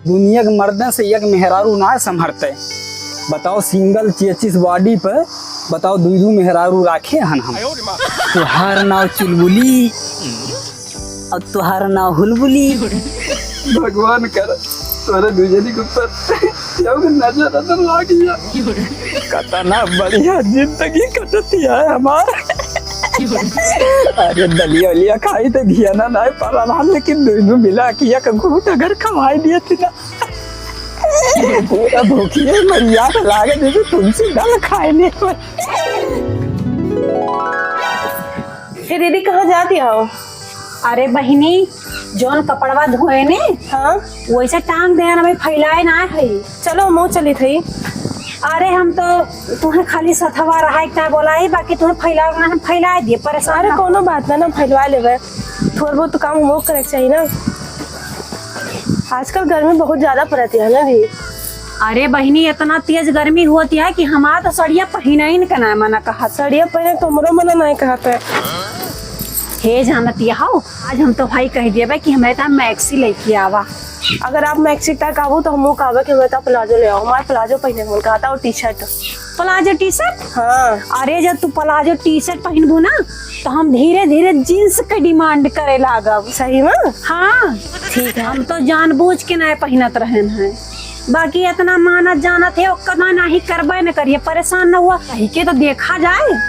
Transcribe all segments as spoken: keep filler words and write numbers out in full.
दुनिया के मर्दन से एक मेहरारू ना संभरते। बताओ, सिंगल चेचिस बॉडी पे, बताओ, दुई दू मेहरारू राखे हन हम। तुहार नाव चुलबुली और तुहार नाव हुलबुली। भगवान कर तोरे दुई जनी के ऊपर केहू के नजर न लागिया। कतना बढ़िया जिंदगी कटती है हमार। अरे, दलिया उलिया खाई तो घियाना ना पड़ला, लेकिन दोनों मिला के एक घूंट अगर खवाई दिए थे ना, पूरा भूखिए मरिया के लागे जैसे तुलसी दल खाए नहीं। हे दीदी, कहाँ जाती हो? अरे बहिनी, जौन कपड़वा धोए ने, हाँ। वैसे टांग दे, हमें फैलाए ना है। चलो, हमहू चली थई। अरे, हम तो तुम्हें खाली सथवा रहा है, क्या बोला है, बाकी तुम्हें फैलावे ना, हम फैलाए दिए, परेशान अरे, ना हो। कोनो बात ना, ना फैलवा लेवे, थोड़ा बहुत तो काम हमहू करे के चाहिए ना। आजकल गर्मी बहुत ज्यादा पड़ती है ना दी। अरे बहिनी, इतना तेज गर्मी होती है कि हमारा तो सड़िया पहिनइन के ना मना कहा। सड़िया पहिने तो हमरो मना नहीं कहत है। हे जानती हो, आज हम तो भाई कह दिए बा कि हमें तो मैक्सी लेके आवा। अगर आप मैक्सी तक आवो तो हमहू कहबे कि हमें तो प्लाजो ले आओ। हमार प्लाजो पहिने के मन कहता और टी शर्ट। प्लाजो टी शर्ट? हाँ। अरे, जब तू प्लाजो टी शर्ट पहिनबू ना, तो हम धीरे धीरे जींस के डिमांड करे लागब। सही में? हाँ। ठीक है। हम तो जानबूझ के नए पहिनत रहन हैं, बाकी इतना मानत जानत है, ओकर ना नहीं करबे न करिए, परेशान न हुआ, कही के तो देखा जाए।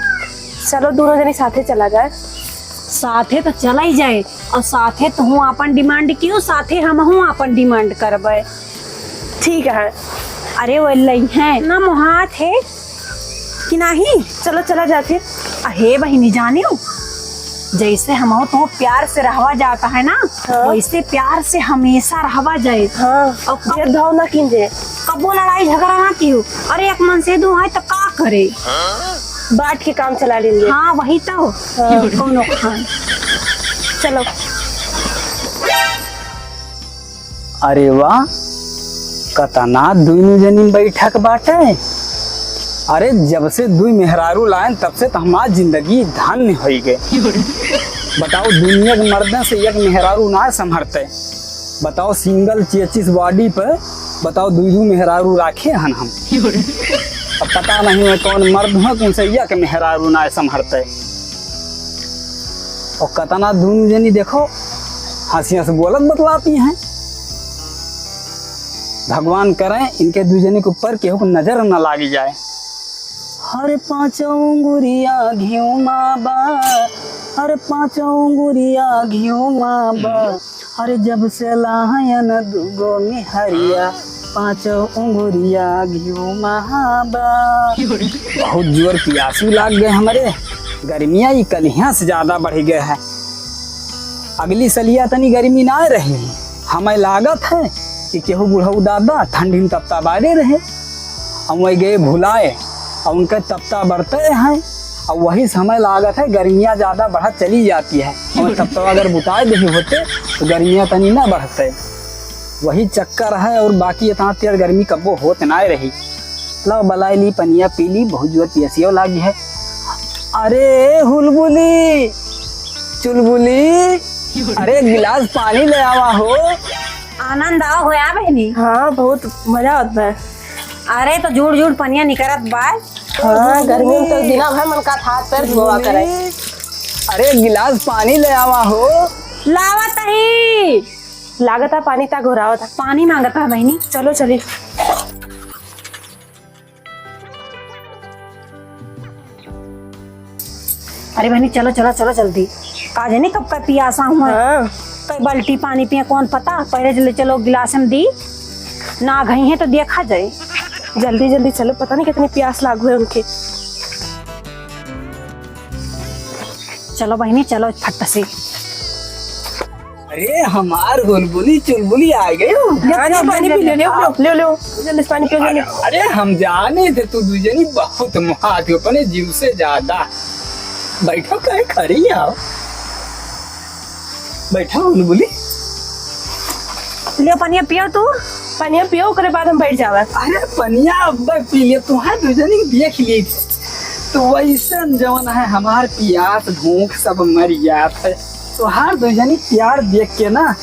चलो, दोनों जनी साथे चला जाए। साथे तो चला ही जाए, और साथे तू अपन डिमांड कियो, साथे हमहू अपन डिमांड करबे। ठीक है। अरे, वो लई है ना, मोहात है कि नहीं? चलो, चला जाए फिर। अहे बहिनी, जानियो, जैसे हम तो प्यार से रहवा जाता है ना, हाँ। वैसे प्यार से हमेशा रहवा जाए। हाँ, और कब भेदभाव ना कीजिए। कबो लड़ाई झगड़ा ना कियो। अरे, एक मन से दो है तो का करे? बांट के काम चला लेंगे। हाँ, वही तो। हाँ। कौनो खान। चलो। अरे वाह, कतना दुइनु जनी बैठक बाटे। अरे, जब से दुई मेहरारू लायन, तब से तो हमार जिंदगी धन्य होई गए। बताओ, दुनिया के मर्दन से एक मेहरारू ना संभरते। बताओ, सिंगल चेचिस बॉडी पे, बताओ, दुई दू मेहरारू राखे हन हम। अब पता नहीं है कौन मर्द है, कौन से एक मेहरारू ना संभरते। और कतना दुनू जनी देखो, हंसी हंस बोलत बतलाती हैं। भगवान करें इनके दू जनी के ऊपर केहू को नजर न लागी जाए। हर पाँचों उंगुरिया घिउमा बा, हर पाँचों उंगुरिया घिउमा बा, अरे जब से लायन दुगो मेहरिया, पाँचों उंगुरिया घिउमा बा। बहुत जोर पियासू लाग गए हमरे, गर्मिया ई कलिया से ज्यादा बढ़ गए है। अगली सलिया तनी गर्मी ना रही, हमें लागत है कि केहू बुढ़ऊ दादा ठंडी में तपता बारे रहे, हम वही गए भुलाए, और उनका तपता बढ़ते हैं, और वही समय लागत है गर्मियाँ ज्यादा बढ़त चली जाती है। और तपता अगर बुताए दे होते तो गर्मियाँ तनी ना बढ़ते। वही चक्कर है, और बाकी इतना तेज गर्मी कब्बो होत ना रही। लो बलाई ली, पनिया पी ली, बहुत जोर पियसियो लागी है। अरे हुलबुली, चुलबुली, अरे एक गिलास पानी ले आवा हो। आनंद आओ होया बहनी। हाँ, बहुत मजा आवत बा। अरे तो जुड़ जुड़ पनिया निकरत बा। हाँ, गर्मी में तो दिना भर मन का हाथ पैर धोवा करे। अरे एक गिलास पानी ले आवा हो। लावत ही। लागत है पानी ता घोरावत है। पानी मांगत है बहनी। चलो चली। अरे बहनी, चलो, चलो, चलो जल्दी। का जाने कब का पियासा हुआ। हाँ। कई बाल्टी पानी पिए, कौन पता। पहले चले चलो, गिलास में दी, ना गई है तो देखा जाए। जल्दी, जल्दी चलो, पता नहीं कितनी प्यास लागू है उनके। चलो बहनी, चलो फट से। अरे हमार हुलबुली चुलबुली आ गए हो। हाँ, लो, पानी पी लो, लो, लो, लो, लो, जल्दी से पानी पियो, जल्दी। अरे हम जाने थे तू दू जनी बहुत मुहात हो अपने जीव से ज्यादा। बैठो, कहे खड़ी आओ, बैठो हुलबुली। लियो पनिया पियो तू। पनिया पियो, ओकरे बाद हम बैठ जावा। अरे पनिया अब पी लियो, तुहार दू जनी के देख लिए तो वैसन जवन है हमार पियास भूख सब मर जात है। तोहार दू जनी प्यार देख के ना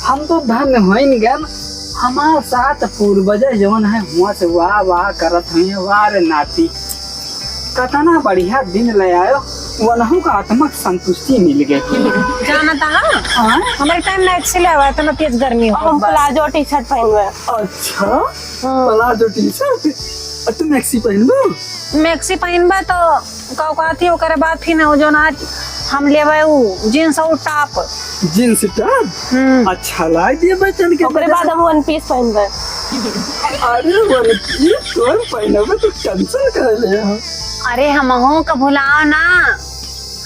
हम तो धन्य होइन गन। हमार साथ पूर्वज जवन है, हुआ से वाह वाह करत हैं, "वाह रे नाती, कतना बढ़िया दिन ले आयो।" वनहु का आत्मा के संतुष्टि मिल गई। जानत हा? हाँ? हमारे टाइम में अच्छे ले आवा, इतना तेज गर्मी हो हम बा। प्लाजो टी शर्ट पहनबे। अच्छा, हाँ। प्लाजो टी शर्ट? और तू मैक्सी पहनबू? मैक्सी पहनबे तो का कहती, ओकरे बाद फिर ना, जो ना हम लेबे उ जींस और टॉप। जींस टॉप? हम्म। अच्छा, लाई दिए बचन के ओकरे बजाय। बाद हम वन पीस पहनबे। अरे, वन पीस तोर पहनबे तो टेंशन कर ले हम। अरे, हमहू का भुलाओ ना,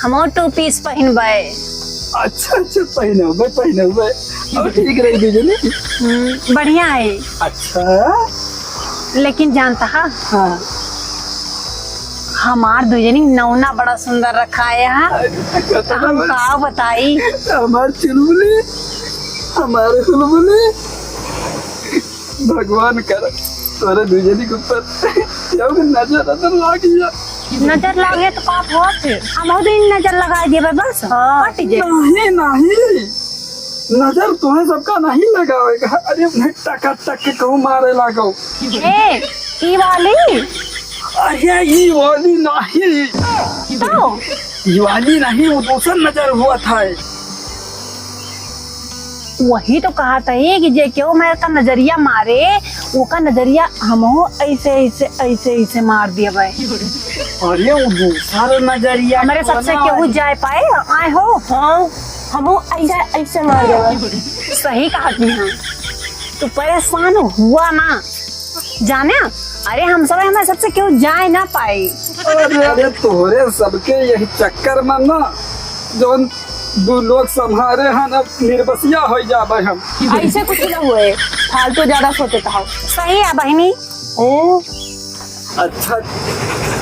हमहू टू पीस पहनबे। अच्छा, अच्छा, पहनबे, पहनबे। और ठीक रही दीदी ने। हम्म, बढ़िया है। अच्छा। लेकिन जानता हा? हाँ। हमार दुजनी नौना बड़ा सुंदर रखा है, हाँ? अरे, कतना हम बड़ा। का बताई? हमार चुलबुली, हमार हुलबुली। भगवान कर तोरे दुजनी के ऊपर केहू के नजर, नजर लाग जा। नजर लागे तो का हो फिर? हम बहुत दिन नजर लगा देबे बस। हाँ। हट जे। नहीं, नहीं। नजर तुम्हें सबका नहीं लगावेगा। अरे, उन्हें टका टक के कहूँ मारे लागो। ए, ई वाली? अरे, ई वाली नहीं। तो? ई वाली नहीं, वो दूसर नजर हुआ था। वही तो कहा था कि जे केहू मेरे का नजरिया मारे, ओका नजरिया हमहू ऐसे, ऐसे, ऐसे, ऐसे मार दिया भाई। अरे, वो दूसर नजरिया हमरे सबसे केहू जाए पाए, आए हो। हाँ। हमहू ऐसे, ऐसे मार देबे। सही कहत ही हम। तू परेशान हुआ ना, जाने? अरे हम सब, हमारे सबसे केहू जाए ना पाई। अरे, अरे, तोहरे सबके यही चक्कर में ना, जौन दू लोग संभारे हैं ना, निर्बसिया हो जाबे हम। ऐसे कुछ ना हुए, फालतू ज्यादा सोचत हो। सही है बहिनी। ओ। अच्छा,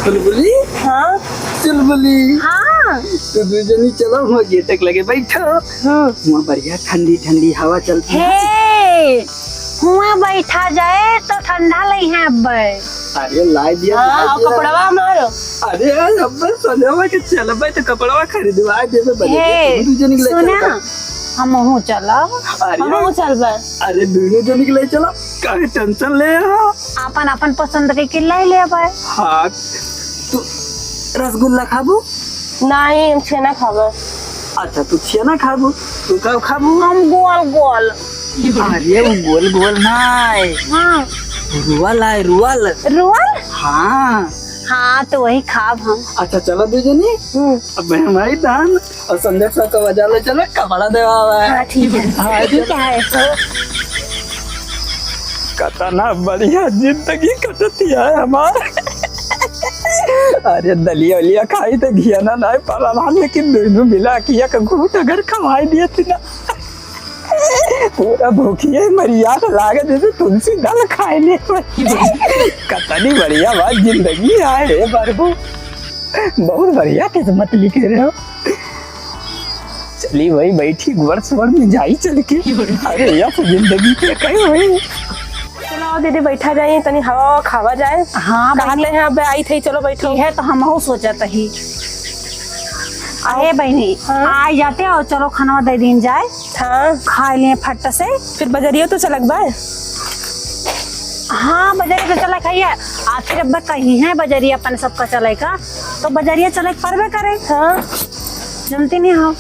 चुलबुली? हाँ। चुलबुली? हाँ। तो दू जनी चलो, वहाँ गेट तक लगे बैठो। हाँ। वहाँ बढ़िया ठंडी ठंडी हवा चलती है। हे, हुआ बैठा जाए तो ठंडा लई है अब्बे। अरे, लाई दिया, हाँ, लाई और दिया। कपड़वा मारो। अरे, अब्बे, संजवा के चलबे तो कपड़वा खरीदवा देबे, बने हे, दू जनी के ले सुना, चलबे। हमहू चलब। अरे, हमहू चलबे। अरे, दुनो जनी के ले चला, काहे टेंशन ले रहा? आपन, आपन पसंद के, के ले लेबे। हाँ, तू रसगुल्ला खाबू? नहीं, हम छेना खाबे। अच्छा, तू छेना खाबू, तू का खाबू? हम गोल गोल। अरे, वो गोल गोल नहीं। हाँ। रुअल है, रुअल। रुअल? हाँ। हाँ, तो वही खाब हम। अच्छा, चलो दू जनी। हम्म। अब मैं हमारी दान और संदीप साहब का बाजार ले चलो, कपड़ा देवा हुआ है। हाँ, ठीक है। हाँ, ठीक है। कतना बढ़िया जिंदगी कटती है हमार। अरे दलिया उलिया खाई तो घियाना नहीं पड़ा रहा, लेकिन दोनों मिला के एक घूट अगर खवाई दिए थे ना, पूरा भूखिए मरिया तो लागे जैसे तुलसी दल खाए ले। कतनी बढ़िया बात जिंदगी आए रे प्रभु। बहुत बढ़िया किस्मत लिखे रहे हो। चली भाई, बैठी गोड़ सोड़ में जाई चल के। अरे, यस जिंदगी के कहीं भाई। चलो दीदी, बैठा जाए, तनी हवा ववा खावा जाए। हाँ, कहते हैं, अब आई थे, चलो बैठो। ये तो हमहू सोचत ही। अरे बहिनी, हाँ। आ जाते और चलो खाना दे दीन जाए। हाँ। खा लिए फट से। फिर बजरिया तो चलक बा। हाँ, बजरिया तो चलक है। आखिर अब कही है बजरिया अपन सबका चले का, तो बजरिया चले के परबे करे। हाँ। जनती नहीं हो।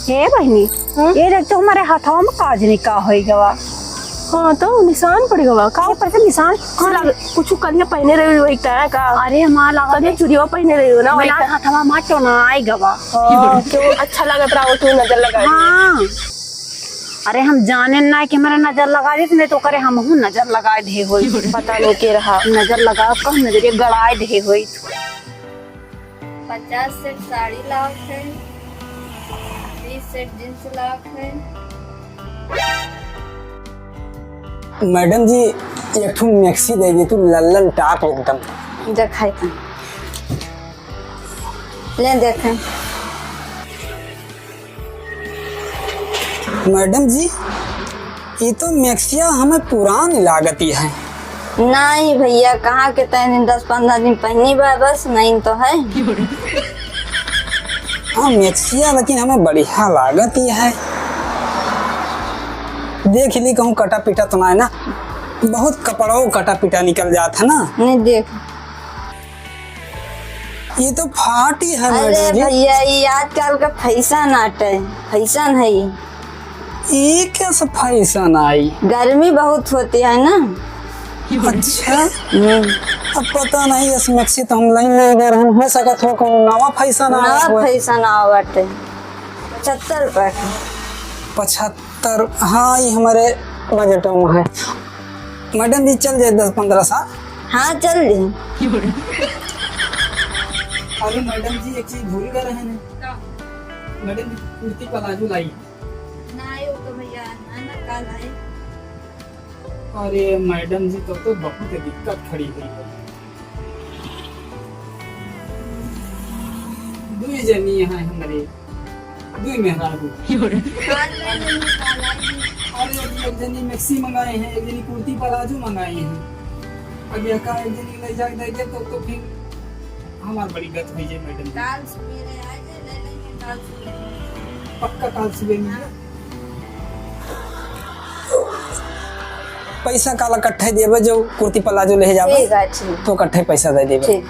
हे बहिनी, हाँ? ये देख तो हमारे हाथवा में काजनी का होई गवा। हाँ, तो निशान पड़ गवा। का ऊपर से निशान? हाँ, लग-, कुछ कलिया पहने रही वही का, का? अरे, हमार लागत कलिया है। चुरिया पहने रही हो ना, वही हमार का? हाथवा में टोना आई गवा। हाँ, तो अच्छा लागत रहा, वो तू नजर लगा दी। हाँ। अरे, हम जाने ना कि हमारा नजर लगा दी, नहीं तो करे हमहू नजर लगा दे होई। पता नहीं के रहा। नजर लगा, कब नजरिया गड़ाए दे होई। पचास सेट साड़ी लावत है, बीस सेट जींस लावत है। मैडम जी, एक ठो मैक्सी दे दी तू, लल्लन टाप एकदम। देखाई था। ले देखें। मैडम जी, ई तो मैक्सिया हमें पुरान लागती है। नहीं भैया, कहाँ के तय दिन, दस पन्द्रह दिन पहनी बा बस, नहीं तो है। हाँ, मैक्सिया लेकिन हमें बढ़िया लागती है। देख ली कहूँ कटा पिटा तो ना है ना, बहुत कपड़ो कटा पिटा निकल जात है ना। नहीं देख। ये तो फाटी है अरे मैडम जी। भैया, ये आजकल का फैशन आटे, फैशन है ये। ये कैसा फैशन आई? गर्मी बहुत होती है ना। अच्छा। हम्म। अब पता नहीं, इस मैक्सी तो हम लाइन नहीं दे रहे हैं, हो सकत हो कोनो नवा फैशन आवा नवा हो। फैशन आवा बाटे। पचहत्तर रुपया के। पचहत्तर, हाँ, ये हमारे बजट में है। मैडम जी, चल जाए दस पन्द्रह साल। हाँ, चल जाए। अरे मैडम जी, एक चीज भूल गए रहे हैं। का? मैडम जी, कुर्ती प्लाजो लाई। ना आयो तो भैया, ना, ना, काल आए। अरे मैडम जी, तो, तो बहुत दिक्कत खड़ी हुई है। दुई जनी यहाँ हमरे, दुई मेहरारू। काल ले लेंगे, काल आएंगे। अरे अभी एक जनी मैक्सी मंगाए हैं, एक जनी कुर्ती प्लाजो मंगाए हैं। अब यह का एक जनी ले जाके दे दे तो, तो फिर हमार बड़ी गत हुई जाए मैडम जी। काल सवेरे आ जाए, ले लेंगे काल सवेरे। पक्का काल सुबह मिल जाए। पैसा काल इकट्ठे देबे, जो कुर्ती प्लाजो ले जाबे, ठीक है, ठीक। तो इकट्ठे पैसा दे देबे। ठीक।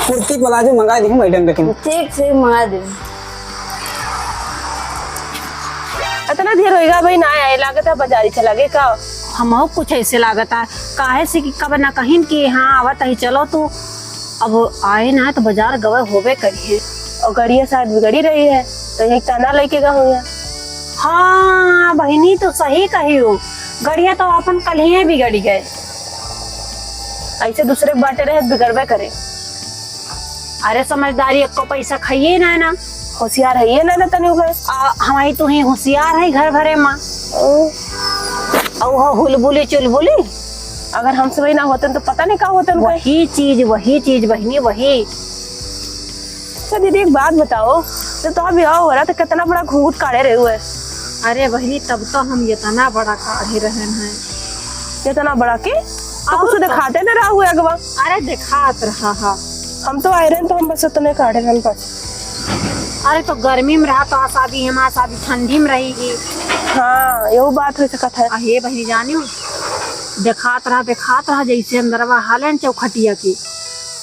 कुर्ती प्लाजो मंगा दी मैडम, लेकिन ठीक, ठीक, मंगा दे। इतना देर होइगा भाई, ना आए, लागत है बाजारी चला गए का? हमहू कुछ ऐसे लागत है, काहे से कि कब ना कहिन कि हाँ, आवत ही, चलो तू। अब आए ना तो बाजार गवे होबे करिए। और गड़िया शायद बिगड़ी रही है, तो यही तना लेके गए हुए हैं। हाँ बहिनी, तो सही कही हो, गड़िया तो अपन कल ही बिगड़ी गए। ऐसे दूसरे के बाटे रहे, बिगड़बे करे। अरे समझदारी, एक्को पैसा खाइए ना, ना। होशियार है ये ना, ना तनी उहे। आ, हमारी तो ही होशियार है घर भरे माँ। ओ। और वो हुलबुली चुलबुली, अगर हम सब ना होते तो पता नहीं का होते उनका। वही चीज, वही चीज बहिनी, वही। अच्छा दीदी, एक बात बताओ, जब तो बियाह हो रहा तो कितना बड़ा घूंघट काढ़े रहे हुए? अरे बहिनी, तब तो हम इतना बड़ा काढ़े रहन हैं। इतना बड़ा के? तो और कुछ का? दिखाते न रहा हुए अगवा। अरे दिखात रहा हा। हम तो आए रहन तो हम बस इतने काढ़े रहन बस। अरे तो गर्मी में रहा तो आसादी, हम आसादी ठंडी में रहेगी। हाँ, यहू बात हो सकत है। अहे बहिनी जानियो, दिखात रहा, दिखात रहा जैसे अंदरवा हालन चौखटिया की।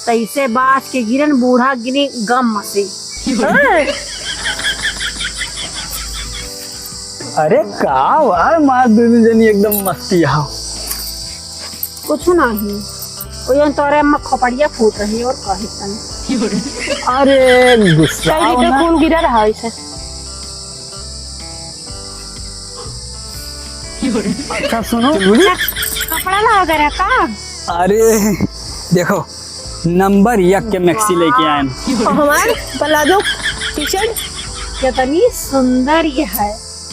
तैसे बाँस के गिरन बूढ़ा गिरी गम मसी। हाँ। अरे का वाह मार, दोनों जनी एकदम मस्ती आओ। कुछ नहीं, वो जन तोरे अम्मा खोपड़िया फूट रही और कहे तनी। अरे गुस्सा कहीं भी तो ना। खून गिरा रहा है इसे। अच्छा सुनो। अच्छा, कपड़ा ला वगैरह का? अरे देखो, नंबर एक के मैक्सी लेके आए हैं। और हमार प्लाजो टी शर्ट कितनी सुंदर ये है।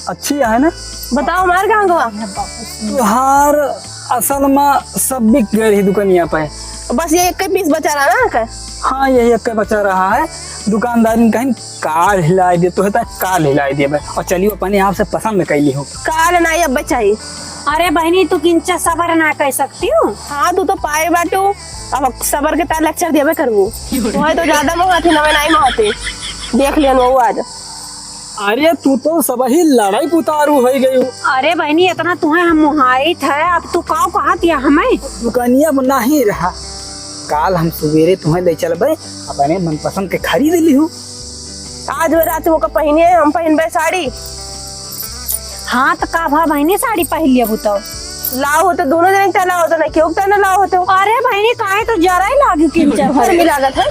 अच्छी है ना? बताओ हमार कहाँ गवा? तुहार असल में सब बिक गए रही दुकानिया पे। बस ये एक पीस बचा रहा ना का? हाँ, यही एक बचा रहा है। दुकानदारी कहीं काल हिलाई दे, तो है तो काल हिलाई दे भाई। और चलियो अपने आप से पसंद कर ली हो। काल ना ये बचाई। अरे बहनी, तू किंचा सबर ना कर सकती हूँ? हाँ, तू तो पाए बाटू, अब सबर के तार लेक्चर देवे करबू। तोहे तो ज्यादा मोहात ही नवे नाई मोहाते, देख लियन वो आज। अरे तू तो सबही लड़ाई पुतारू होई गयू। अरे बहनी, इतना तुहे हम मोहाइत है, अब तू काव कहत या हमें? दुकानिया में नहीं रहा, काल हम सुबेरे तुहे ले चलबे, अपने मनपसंद के खरीद लिहू। आज वो रात वो का पहिने है, हम पहिनबे साड़ी। हाँ, तो का भा बहिनी, साड़ी पहिन लिया बुताओ। लाओ हो तो दोनों जने के लाओ हो तो ना, क्यों के ना लाओ हो तो। अरे बहिनी, काहे तो जरा ही लागी किंचर भर। गर्मी लागत है।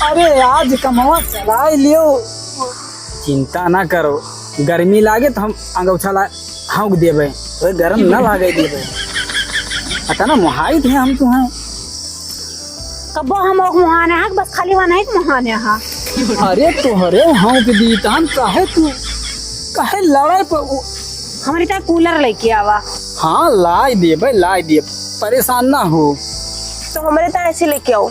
अरे आज कमवा चलाई लियो। चिंता ना करो, गर्मी लागे तो हम अंगौछा ला हौंक देबे, तो गरम ना लागे देबे। अतना मोहाइत है हम तुहे। कब्बो हम ओक मोहाने हा, बस खाली वनाई के मोहाने हा। अरे तोहरे हौंक दी तहन काहे तू, काहे लड़ाई पर उ- हमरी ताई कूलर लेके आवा। हाँ, लाई देबे, लाई देबे, परेशान ना हो। तो हमरे ताई एसी लेके आओ।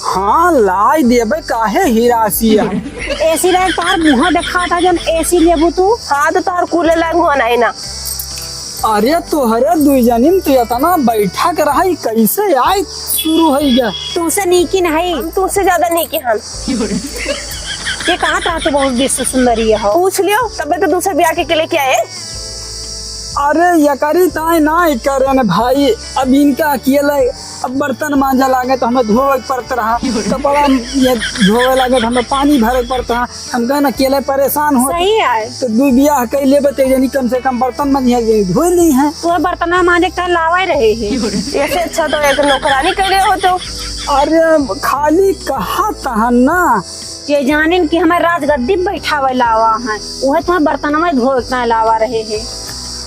हाँ, लाई देबे, काहे हिरासी है? एसी लायक तोहार मुँह देखात है, जौन एसी लेबू तू। हाँ, तो तोहार कूलर लायक मुँह नहीं ना। अरे तोहरे दुई जनिन तो इतना बैठा के रहा, ई कैसे आए शुरू होई गया? तुमसे नीकी नहीं। हम तुमसे ज्यादा नीकी हन। ये कहा था तू बहुत विश्व सुंदरी हो? पूछ लियो, तबे तो दूसरे ब्याह के, के लेके आए। अरे, यकरी ताई नाहीं करेन भाई, अब इनका अकेले, अब बर्तन मांजे लागे तो हमें धोवे के पड़त रहा, कपड़ा ये धोवे लागे तो हमें पानी भरे के पड़त रहा। हम कहन अकेले परेशान हो। सही है। तो दुइ बियाह कइ लेबे तो जनी कम से कम बर्तन मांजे, जनी धोइ लिहे। तू बर्तन मांजे के लावे रहे है। ऐसे अच्छा तो एक नौकरानी कइ ले हो तो। अरे, खाली कहा तहन ना। ये जानिन कि हमारे राजगद्दी पे बैठावे लावा है, वह तुम्हें बर्तनवा धोए के लावा रहे है।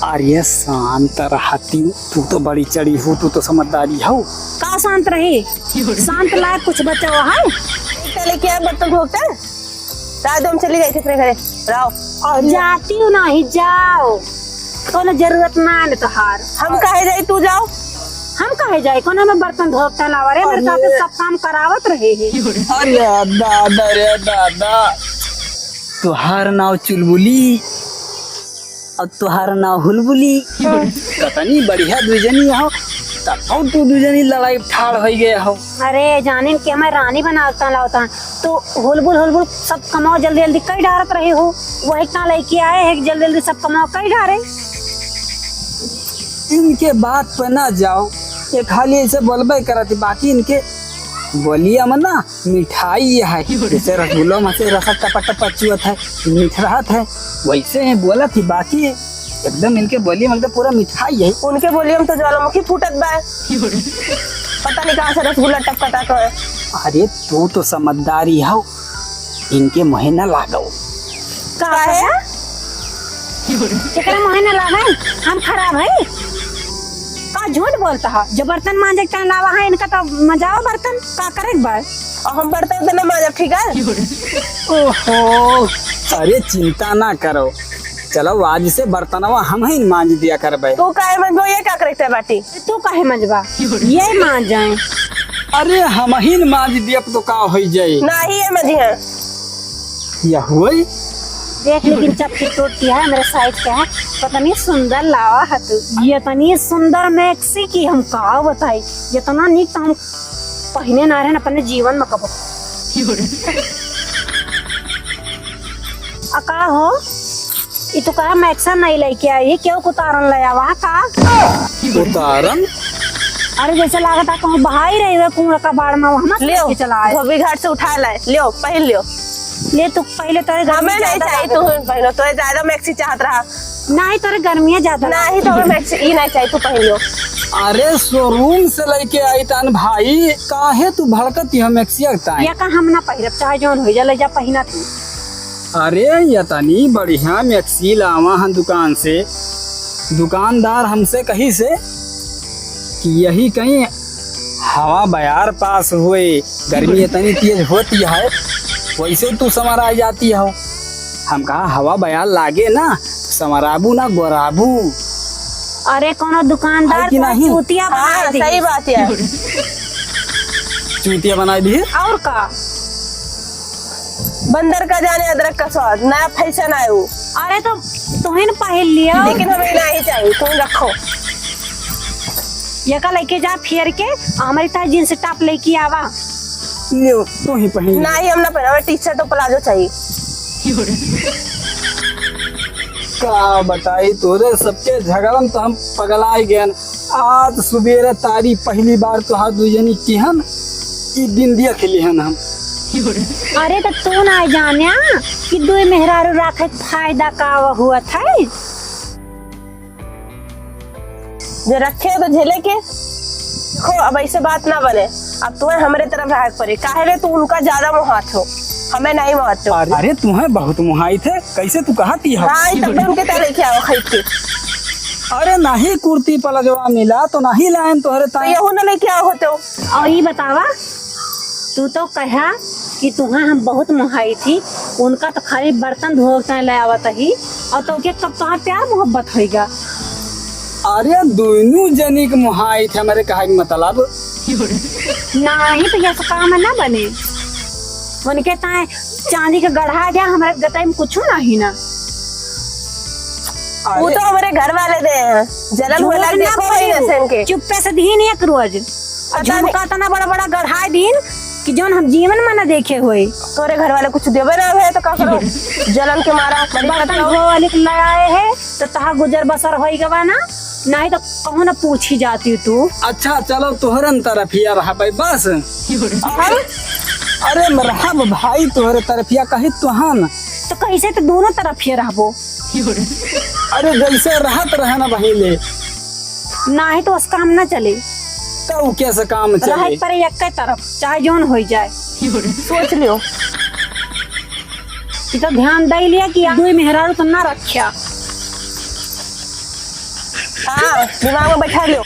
अरे शांत रहती, तू तो बड़ी चढ़ी हो, तू तो समझदारी हो। का शांत रही? शांत लायक कुछ बचा हुआ है? चले क्या बर्तन धोते? रात हम चली जाई थी अपने घरे। रहो। अरे। जाती हूँ नहीं, जाओ। कोनो जरूरत ना है तोहार। हम काहे जाई, तू जाओ। हम काहे जाई? कोनो में बर्तन धोब तलावा रे, मेरे अरे। साथ सब काम करावत रहे है। अरे दादा रे दादा, तोहार नाव चुलबुली और तोहार नाव हुलबुली। कतनी बढ़िया दुजनी हो, तब तू दुजनी लड़ाई ठाड़ होइ गए हो। अरे जानिन कि हमें रानी बना के लावता है, तो हुलबुल हुलबुल सब कमाओ जल्दी जल्दी कई डारत रहे हो, वही का लेके आए हैं कि जल्दी जल्दी सब कमाओ कई डारे। इनके बात पे ना जाओ, ये खाली ऐसे बोलबे करत ही, बाकी इनके बोलिया में ना मिठाई है, जैसे रसगुल्ला में से रसा टपा टपा चुअत है, मीठ रहत है, वैसे ही बोलत ही, बाकी एकदम इनके बोलिया में एकदम पूरा मिठाई है। उनके बोलिया में तो ज्वालामुखी फूटत बा। पता नहीं कहाँ से रसगुल्ला टपकता तो है। अरे तू तो समझदारी हो, इनके मुँहे न लागो। का काहे? कहा? केकरा मुँहे न लागे? हम खराब है? का झूठ बोलता है? जो बर्तन मांजे के टाइम लावा है, इनका तो मजाओ बर्तन, का करे के बा? और हम बर्तन तो ना मांजब, ठीक है? ओहो, अरे चिंता ना करो, चलो आज से बर्तनवा हम ही मांज दिया करबे। तू काहे मंजबो, ये का करते बाटी? तू काहे मंजबा? ये मांज जाए। अरे हम ही न मांज दियब तो का होई जाए? नाही ये मंजी है। या होई? देख लेकिन चपकी टूटती है, मेरे साइज का है। पता नहीं सुंदर लावा है तू। ये इतनी सुंदर मैक्सी की हम का बताई, इतना नीक तो हम पहिने ना रहे अपने जीवन में कबो। आ का हो, ई तू कहा मैक्सा नहीं लेके आई, क्यों उतारन ले आवा का? उतारन? अरे जैसे लागत है कहूँ बहाई रही हुए कुआं का बाड़ में, वहाँ से लियो, लेके चला आए। धोबी घाट से उठा लाए, लियो, पहिन लियो। ले तू पहले तोरे घर में हमें नहीं ज्यादा चाहिए, लागत तू है। ही पहिनो, तोरे ज्यादा मैक्सी चाहत रहा। नहीं, तोरे गर्मियाँ ज्यादा नहीं, तो हमें मैक्सी ई नहीं चाहिए, तू पहिन लियो। अरे शोरूम से लेके आई तन भाई, काहे तू भड़कत ही हम मैक्सिया ताई? या का हम ना पहिरब, चाहे जौन हो जा, ले जा पहिना तू। अरे यतनी बढ़िया मैक्सी लावा हन दुकान से, दुकानदार हमसे कही से कि यही कहीं हवा बयार पास हुए, गर्मी इतनी तेज होती है, वैसे तू समर आ जाती हो। हम कहा हवा बयार लागे ना, समराबू ना गोराबू। अरे कोनो दुकानदार है कि तो नहीं? चूतिया बना हाँ, दी। सही बात है। चूतिया बनाई दी। और का? बंदर का जाने अदरक का स्वाद, नया फैशन आए वो। अरे तो तुहिन पहिन लियो। लेकिन हमें नहीं चाहिए, तुम रखो। ये का लेके जा फेर के, हमारी तरह जींस टॉप लेके आवा। लियो, तू ही पहिन लियो। नहीं, हम ना पहना, हमें टी शर्ट और प्लाजो चाहिए। का बताई तोरे सबके झगड़न तो हम पगला ही गए। आज सुबेरे तारी पहली बार तोहार दुई जनी किहन ई दिन दिया खेली हन हम। अरे तो तू ना जान्या कि दुई मेहरारू राखे के फायदा का हुआ था। जे रखे हो तो झेले के। देखो, अब ऐसे बात ना बने। अब तुम्हें हमरे तरफ रहे के पड़े। काहे रे, तू उनका ज्यादा मोहात हो, हमें नहीं मोहात हो। अरे, तुम्हें बहुत मोहाइत है, कैसे तू कहती हो? हाँ, ई तब उनके तरह लेके आओ खरीद के। अरे, नहीं कुर्ती प्लाजोवा मिला तो नहीं लायन तोहरे तो ताई। यहू ना लेके आओ होते हो। और ये बतावा, तू तो कहा कि तुहें हम बहुत मोहाई थी, उनका तो खाली बर्तन धोवे के ले आवत ही, और तो के कब तोहार प्यार मोहब्बत होइगा? अरे दोनों जनी के मोहाई थे, हमारे कहा के मतलब। नाही तो यस काम ना बने, उनके ताए चांदी के गढ़ा जा, हमारे गताई में कुछ नहीं ना। अरे वो तो हमारे घर वाले दे हैं, जलन झूठ होला ना देखो बोलियो। वही नसेन के। चुप्पे से दीन एक रोज। पता नहीं। झुमका इतना बड़ा बड़ा गढ़ाई दीन, कि जौन हम जीवन में न देखे होए। तोरे घर वाले कुछ देवे ना है तो का करो? जलन के मारा बर्तन धोए वाले के ले आए है तो तहा गुजर बसर होई गवा ना, नहीं तो कहूँ ना पूछी जाती तू। अच्छा चलो तोहरन तरफिया रहा भाई बस। अरे, अरे रहब भाई तोहरे तरफिया कही तुहन। तो कैसे तो दोनों तरफिया रहबो। अरे जैसे रहत रहे ना पहिले। नाही तो उसका काम ना चले। तो उ कैसे काम चले? रहे पर एक तरफ, चाहे जौन होई जाए। सोच लियो। ये तो ध्यान दे लिया कि दुई मेहरारू तो ना रखिया। हाँ, दिमाग में बैठा लियो।